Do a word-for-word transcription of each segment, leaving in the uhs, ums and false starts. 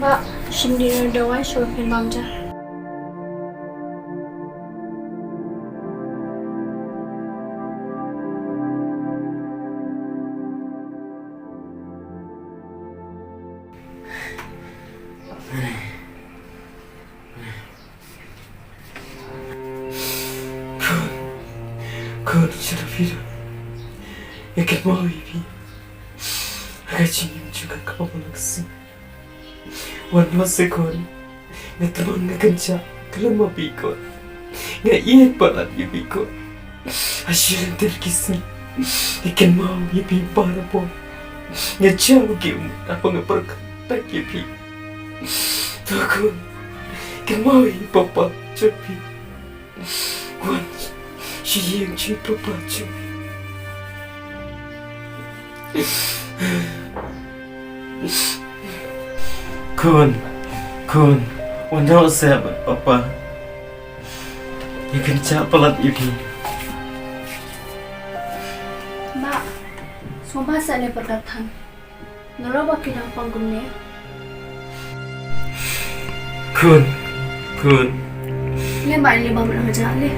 Ba, shim dina dawai shuwa phin bam ja. Khun, khun, sha la phi. Nga kynmaw ïa phi ha ka jingim jong nga kaba ma la ka sngi. Wan noh seh khun. Nga tymmen nga kynjah khlem ma phi khun. Nga ïeit palat ïa phi khun. Ha shi lynter ki sngi nga kynmaw ïa phi barabor. Nga jaw ki um haba nga pyrkhat ïa phi. To khun, kynmaw ïa i papa jong phi. Wan sha ïing jong i papa jong phi. Khun, khun, wan noh seh bad papa. Nga kynjah palat ïa phi. Ma, sngewbha seh leh pyrkhat than. Nalor ba ki dang pang kumne. Khun, khun. Leh ma leh bam noh ja leh.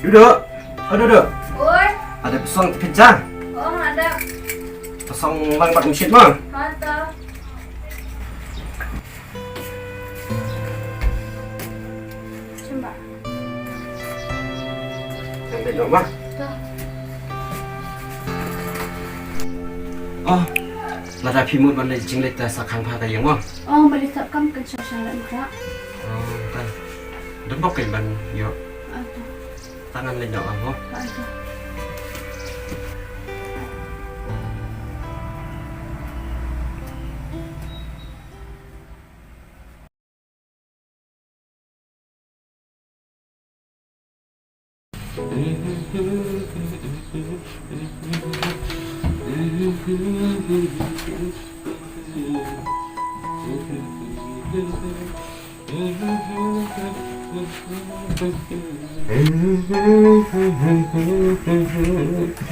Duduk. Oh, duduk. Oi. Ada pesong pizza. Oh, ada. Pesong lang bak masjid mah. Ada. Sembah. Yang beda mah. Dah. Oh, lada phi mut ban leit jingleit ta sa khang pha ka ïing mo. Oh, balei sap kam kan shong shong lem kra. Oh, kan. Dum bok kan ban ïoh. Aduh. Tangan leit noh mo. Aduh.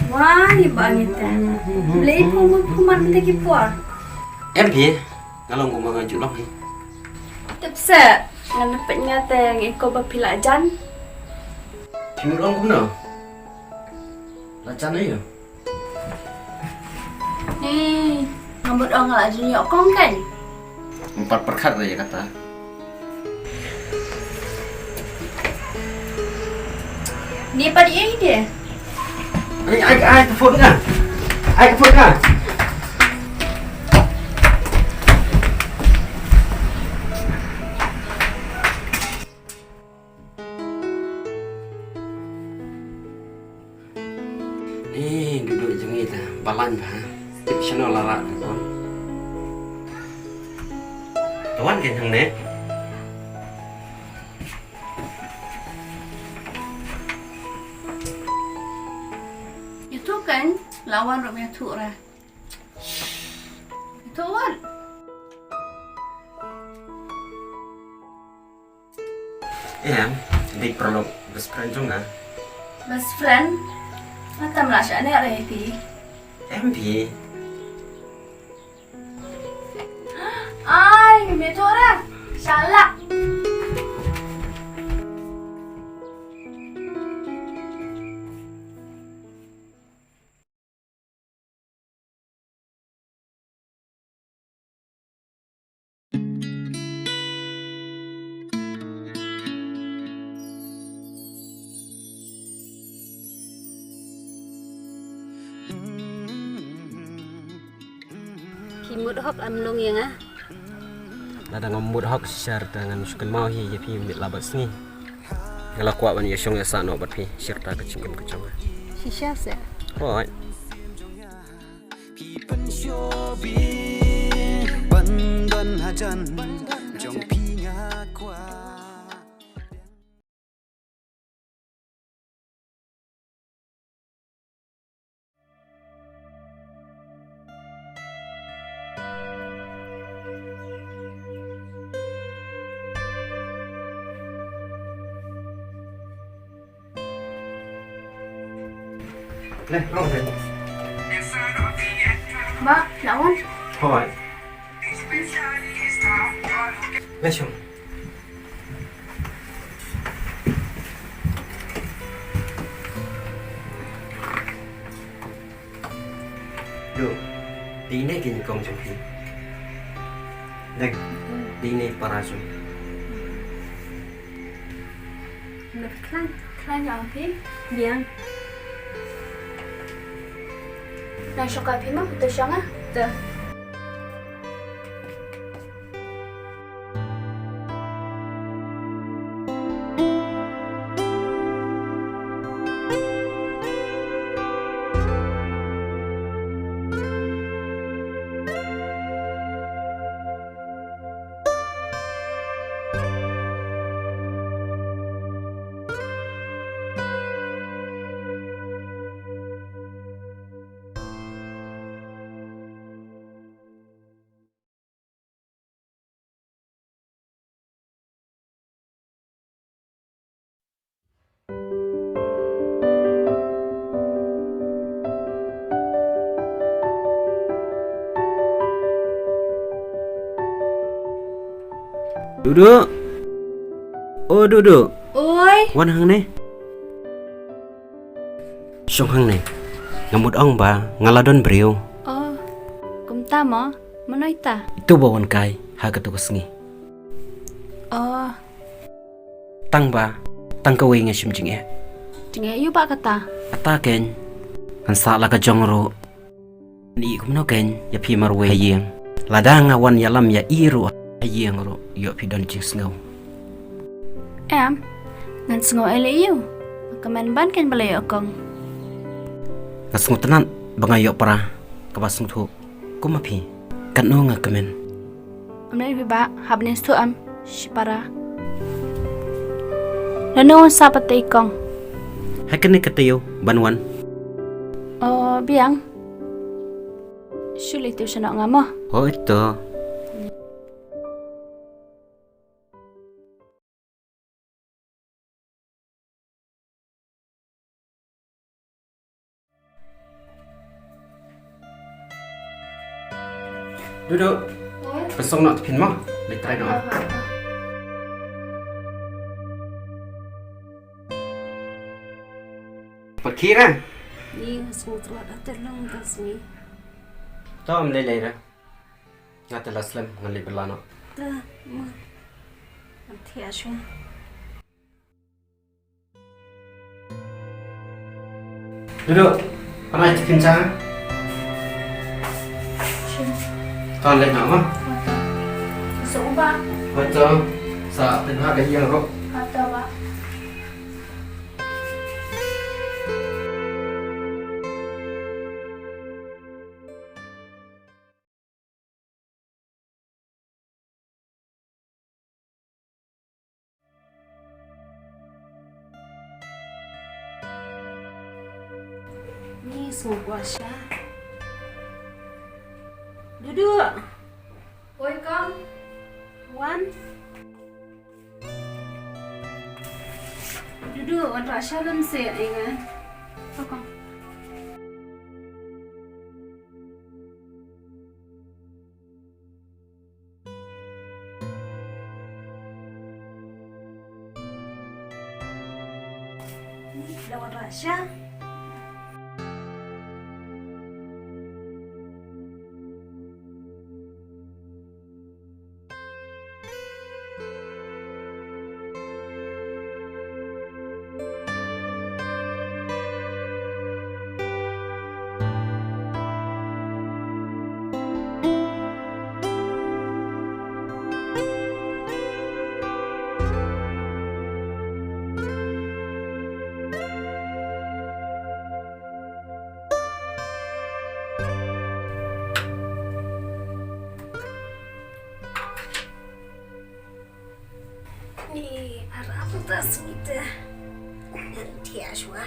Wah, ni ba ni te. Blei phu mut phu man te ki por. Em phi, nga long kumba nga ju long hi. Tip seh, ngan peit nga te ngi ko ba phi la jan. Phi mut ong kumno? La jan aïu? Ni, nga mut ong la jan ïoh kong kan. Empat perkat aja kata. Ni pat ïa ide. Ai, ai, ai, ka phone ka. Ai, ka phone ka. Eh, duduk jong ngi ta. Balan ba. Tip shano la rak ka kon. Tuan ke nang ne. Ïathuh kan, lawan ruh ïathuh ra. Ïathuh wat. Em, dei paralok best friend jong nga. Best friend? Nga tam lah sha ne re phi. Em phi. Ai, me to re. Shalak. Phi mut hok em long ïa nga. Lada ngam mut hok shisha te ngan shu kynmaw hi ïa phi miet la bad sngi. Nga la kwah ban ïa shong ïa sah noh bad phi shisha ka jingim ka jong nga. Shisha se. Alright. Leh, rong leh. Ba, lawan. Hoi. Leh, shong. Duh, dei ne ki nyngkong jong phi. Dek, dei ne para jong. Nang khlaiñ, khlaiñ ïa phi. Biang. Nang shong ka phi mo, to shong ah. To. Dudu. O Dudu. Oi. Wan hangne. Shong hangne. Nga mut ong ba nga la don briew. Oh. Kumta mo, mano ita? Itu ba wan kai ha katu ka sngi. Oh. Tang ba, tang kawei nga shim jingeh. Jingeh ïa u ba kata? Kata ken. Ngan sah la ka jong ruh. Ni kumno ken ïa phi marwei ha ïing. Lada nga wan ïalam ïa i ruh ha ïing ruh ïoh phi don jingsngew. Em, ngan sngew ei leh ïa u. Kmen ban ken ba la ïoh kong. Nga sngewtynnat ba nga ïoh para kaba sngewthuh kum ma phi. Katno nga kmen. Ym lei phi ba hap ne sngewthuh em. Shipara. Lano sa patei kong. Hai kane ka taïew ban wan. O biang. Shu leit tu sha noh nga mo. Hoi to. Dudu. Oi. Pynsong noh tiffin mo. Leit trai noh. Ha, ha, ha. Pat khie ra. Ni nga sngewthuh da te long ka sngi. To ym lei lei ra. Nga te la slem ngan leit bylla noh. Ta ma. Ngan thiah shuwa. Dudu, pan ai tiffin cha. Sure. To leit noh ma. Sa u ba. Hoi to, sa pynbha ka ïing ruh. Hoi to ba. Ni sngewkwah sha. Dudu. Oi, kong. Wan. Dudu, wan rah sha lem se, ai nga. Kong. Ni, la wan rah sha. Te sngi te. Ïa thiah shuwa.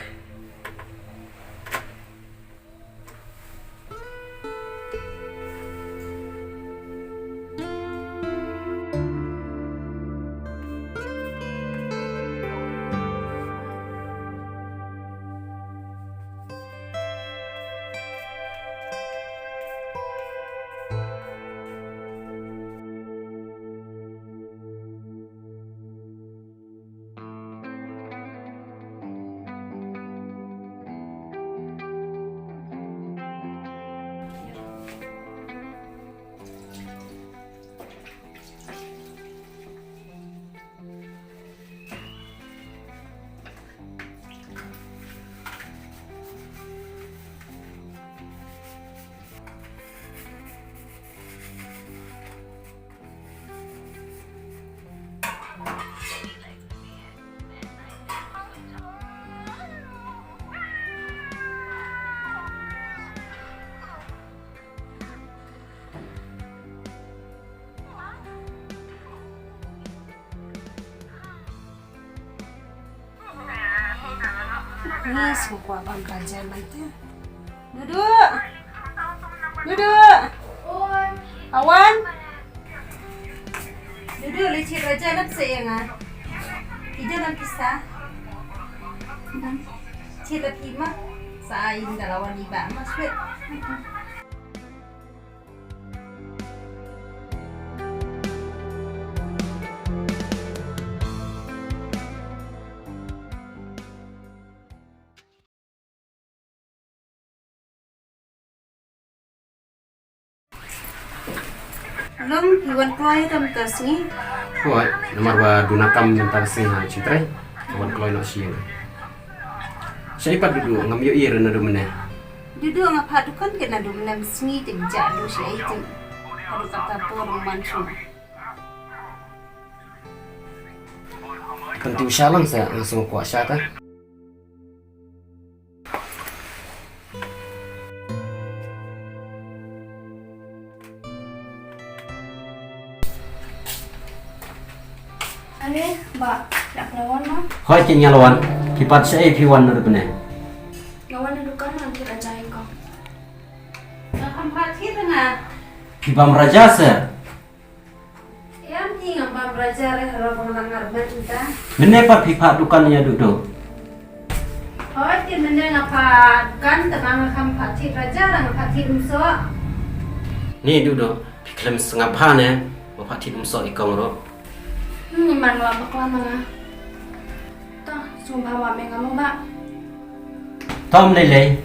Ni sngewkwah bam raja mynta. Dudu. Dudu. Awan. Dudu, leit thied raja lap sa ïa nga. Ida nang pisa. Thied lap hi ma. Sa ïa da lawan i ba ma sweet. Lum, phi wan kloi tam ka sngi? Hooid, namar ba duna kam mynta ka sngi ha Chitrei. Wan kloi noh sha ïing. Shaei pat Dudu, ngam ïohi re naduh mynne. Dudu, nga phah dukan ka naduh mynne, sngi te ja duh shaei te. Haduh katta por ngam wan shuh. Pyntiw sha lang sa, nga sngewkwah sha ta. Ani, ba, dak lawan ma? Hooid, ki nga lawan. Ki pat shaei phi wan naduh mynne? Nga wan na dukan, ngan thied raja ïa kong. Nga kham pat thied nga. Phi bam raja sa. Ïa, mynta nga bam raja re, haro ba nga ngar mynta. Mynne pat phi phah dukan ïa Dudu? Hooid, te mynne nga phah dukan, te ba nga kham phah thied raja, nga phah thied umsoh. Ni Dudu, phi khlem sngap bha ne, ba phah thied umsoh i kong ruh. Hmm, man la bakla ma nga. To, sngewbha ma me nga mo ba. Tom lei lei.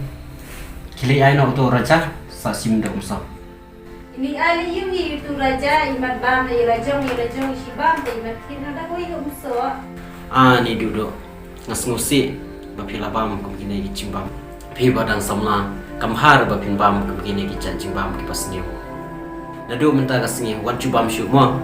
Khie leit ai noh uto u raja, sa shim da umsoh. Ini ali yung hi uto u raja, imat bam da ïa la jong, ïa la jong, shi bam da imat khin da ko ïa umsoh. Ah, ni Dudu. Nga sngewsih ba phi la bam kum kine ki jingbam. Phi ba dang samla, kam bha ba phin bam kum kine ki jait jingbam kiba sniew. Naduh mynta ka sngi, wat ju bam shuh mo.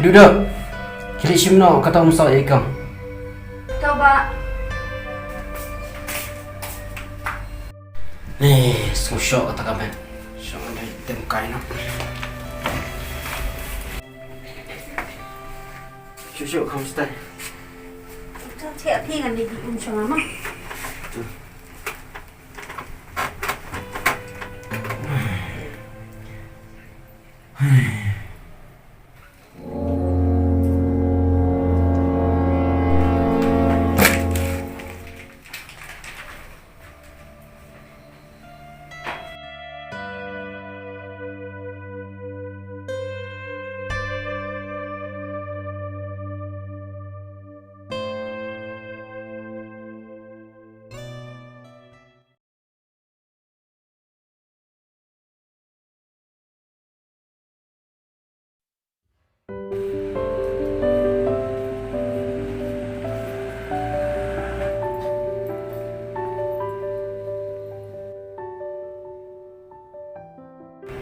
Dudu, khie leit shim noh kata umsoh ïa i kong. To ba. Ni, sngewshoh kata ka met. Shoh dei tem kai noh. Shuh shuh, kham stai. To thiah phi ngan dei di um shong ma.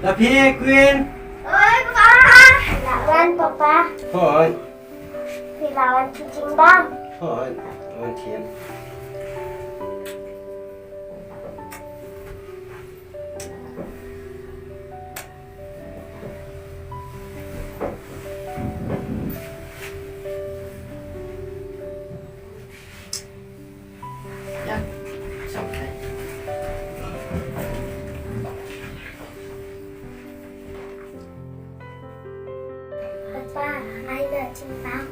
La phi, Queen. Oi, Papa. La wan, Papa. Hoi. Phi la wan thied jingbam? Hooid, wan thied. Papa, ai da jingbam.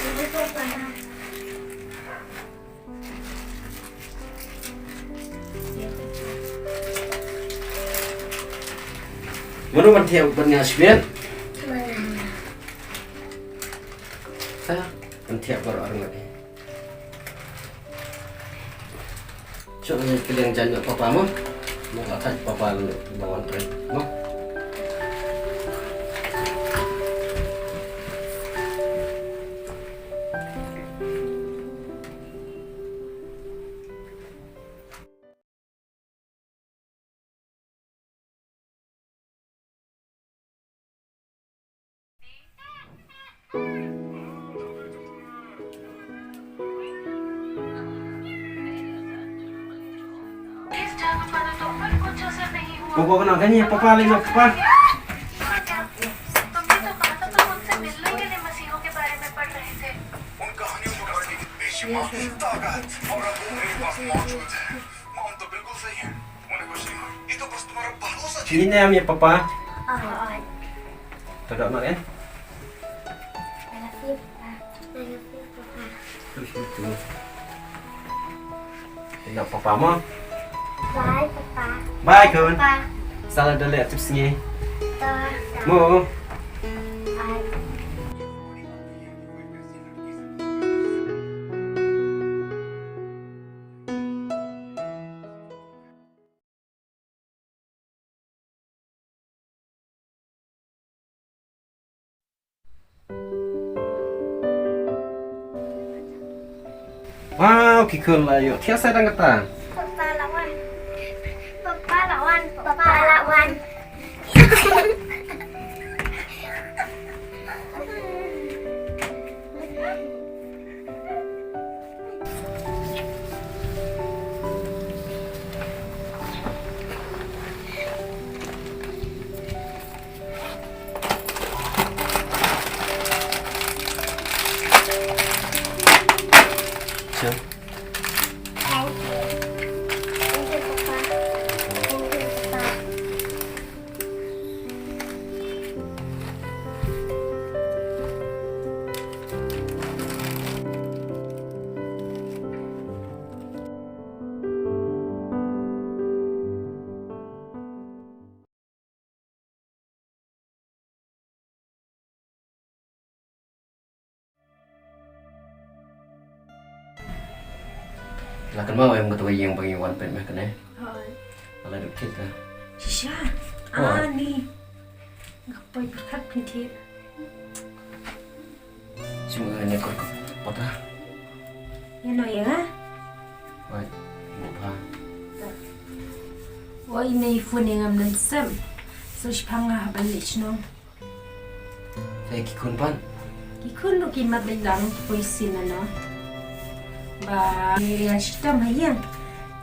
Ini, Papa. Mano ban thiah ban nga smiat? Mano? Ha? Ban thiah baroh arngut. Shu ngi kiliang jan ïa papa mo. Mo ka thait papa lu ba wan trei mo. Papa, papa, papa, papa. उन कहानियों को पढ़ने की बेशुमार ताकत और अब वो मेरे पास मौजूद है। मॉम तो बिल्कुल सही है, उन्हें कुछ नहीं हुआ। ये तो बस तुम्हारा भरोसा था। Ngi ne am ïa papa. Alright. To doh noh ïa. I love you, Papa. I love you, Papa. Love you too. Ïa papa mo. Bye, Papa. Bye khun. Papa. Sa la da leh tip sngi. Ta. Mo. Bye. Wow, ki khun la ïoh thiah sa dang kata. Papa la wan. Papa la wan. Papa la wan. Sure. Thank you. Thank you, Papa. Thank you, Papa. La kynmaw em kata ka ïing ba ngi wan peit mynne? Hooid. Ba la dep thied ka. Shisha. Hooid. Ani. Nga poi pyrkhat pynthied. Shu nga ne kor ko pata. Ïa no ïa nga? Hooid. Buh bha. Oi, ne i phone ïa ngam nan sem. So shiphang nga ha ban leit shnong. Te ki khun pat? Ki khun ruh ki mat beit lang, ki poi sien ano. Ba ïa shitom ha ïing.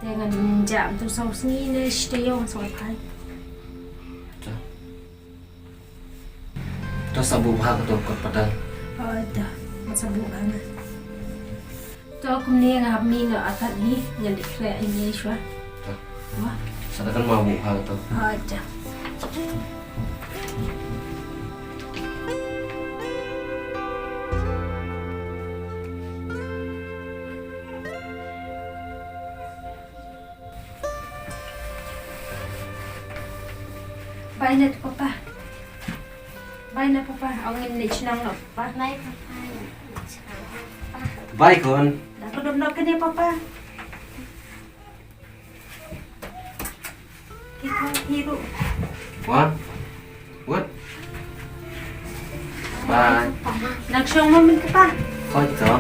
Te ngan jam tu saw sngi ne shi taïew ngan sa wan phai. To. To sa buh bha kato ka kot patal. Oh, to. Ngan sa buh bha nga. To kumne nga hap mih noh, artat hi ngan leit khreh ïa ngi shuwa. To. Wah. Sa da kynmaw buh bha to. Aja. Bye na papa. Bye na papa. Aw ngin leit shnong noh papa. Bye papa. Bye khun. Da ka dom noh kane papa. Kita hiru. Wan. Wat. Bye. Nang shong mo min papa. Hoi to.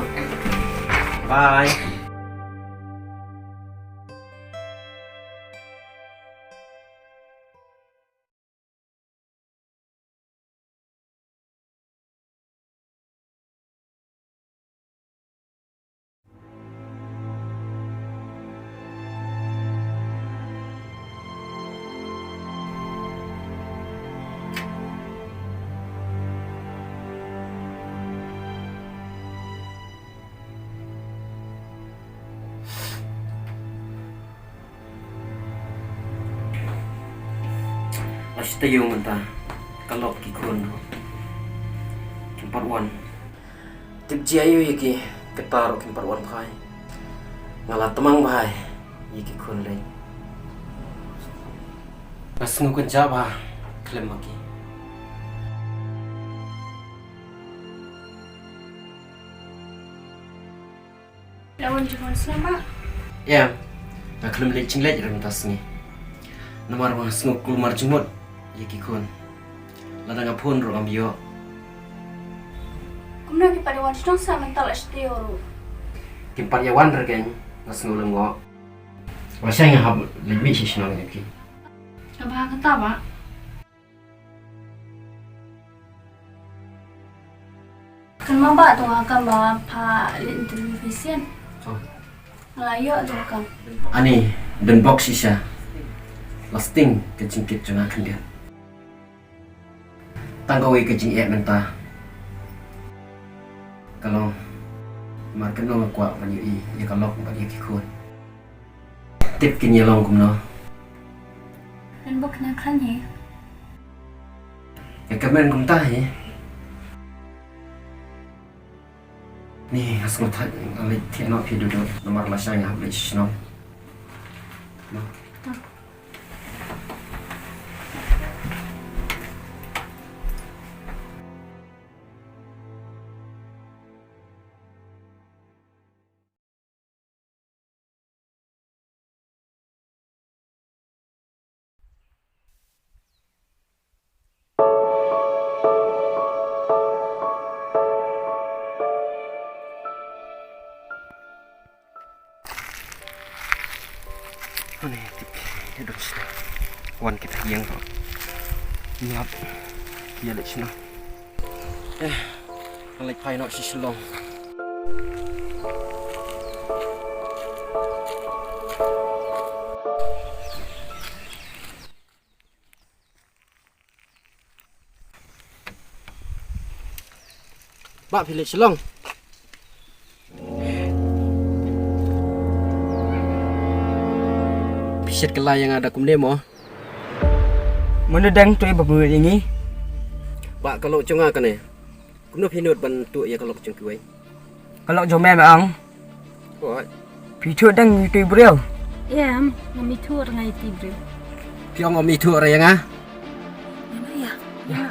Bye. Shi taïew mynta ka lok ki khun ruh kim pat wan. Tip jia ïa ki, kata ruh kim pat wan phai. Nga la tmang bha ïa ki khun lei. Nga sngew kynjah bha khlem ma ki. La wan jingwan snem, Bah? Em, nga khlem leit jingleit re mynta sngi. Namar ba nga sngew kulmar jingmut ïa ki khun. Lada nga phone ruh ngam ïoh. Kumno ki pat ïa wan shnong sa mynta la shi taïew ruh? Kim pat ïa wan re keiñ, nga sngew lyngngoh. Lashai nga hap leit mih sha shnong ïa ki. Kaba kata, Bah. Kan ma ba tu nga kam ba pha lin tu vision. Oh. Nga la ïoh tu kam. Ani, don bok shisha. Lasting ka jingkit jong nga khyndiat. Tang kawei ka jingeh mynta ka long mar kano nga kwah ban ïohi ïa ka lok bad ïa ki khun. Tip kin ïa long kumno. Ren bok na khan hi. Ïa ka men kumta hi. Ni, nga sngewthuh nga leit thiah noh phi duh duh namar lashai nga hap leit shnong. Hane, tip, ïa don shnong. Wan kita ïeng ko. Nyap. Ïa leit shnong. Eh, nga leit phai noh sha Shillong. Bah, phi leit Shillong? Phi shet kylla ïa nga da kumne mo? Mano dang toi ba mut ïa ngi? Bah, ka lok jong nga kane. Kumno phi nud ban tuh ïa ka lok jong kiwei? Ka lok jong me ma ong. Hooid. Phi thuh dang ïa itei briew? Em, ngam ithuh re nga itei briew. Phi ong ngam ithuh re ïa nga? Ïa, ïa.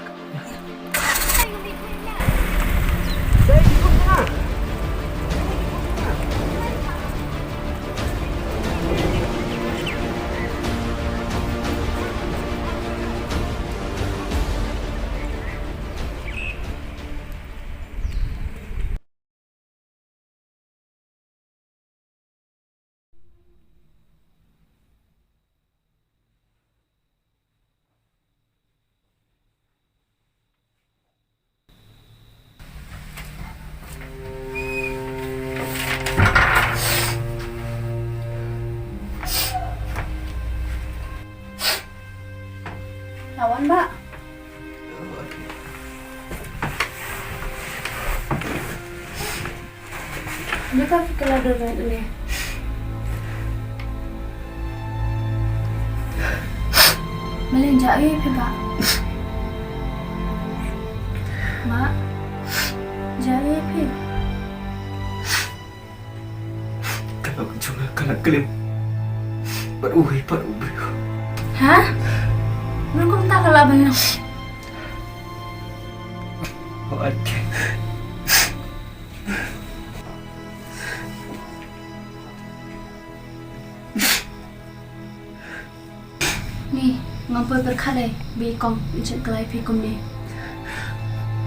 Lawan, Bah. Naka phi kylla dur bad une. Maleng, jia ïa phi, Bah. Bah. Jia ïa phi. Ka lok jong nga ka la klim bad uwei pat u briew. Ha? Mano kumta ka la ban long? Wat. Ni, ngam poi pyrkhat ei ba i kong in shet kylla ïa phi kumne.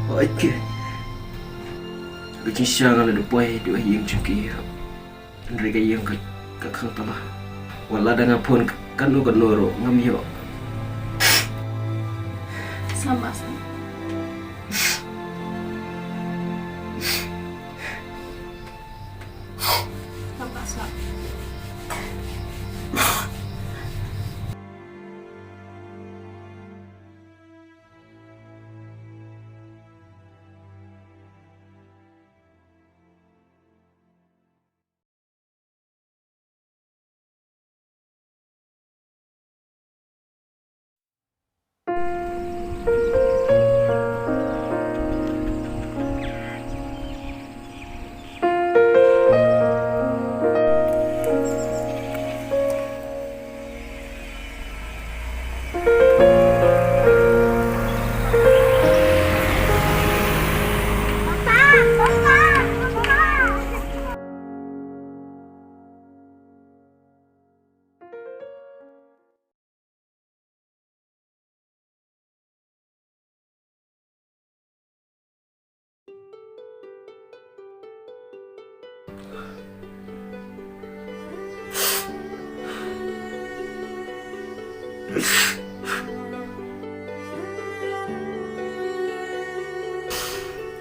Hooid ke. Ka jingshisha nga la duh poi duh ha ïing jong ki. Hynrei ka ïing ka, ka khang tala. Wat lada nga phone ka, kano kano ruh ngam ïoh. Sngap, sngap.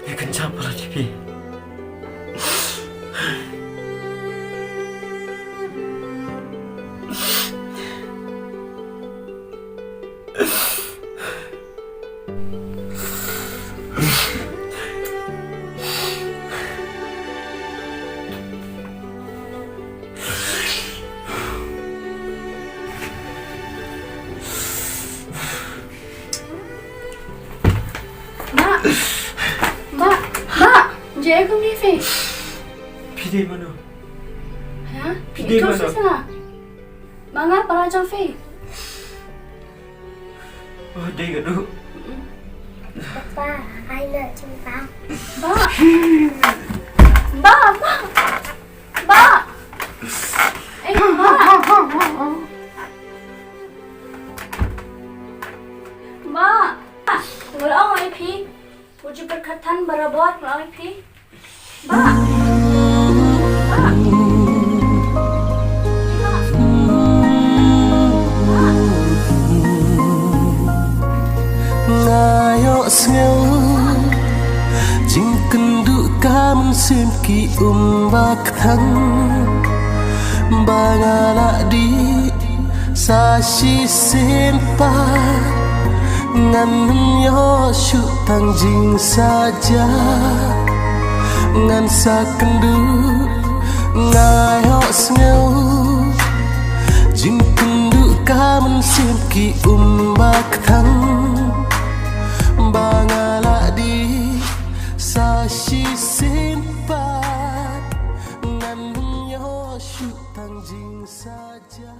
Ïa kynjah palat ïa phi. Bah, bah, bah, jia ïa kumne phi. Phi dei mano? Ha? Phi dei mano? Ïathuh shisha. Ma nga para jong phi. Oh, dei ka duh. Papa, ai na jingpang. Bah. Bah, bah. Bah. Eh, bah. Bah. Nga la ong ïa phi. U ju pyrkhat than barabor, nga ong ïa phi. Bah. Bah. Nga ïohsngew jingkynduh ka mynsiem ki um ba kthang, ba nga la dih sa shisien pat. Ngan ym ïoh shuh tang jingsaja. Ngan sa kynduh, nga ïohsngew jingkynduh ka mynsiem ki um ba kthang, ba nga la dih sa shisien pat. Ngan ym ïoh shuh tang jingsaja.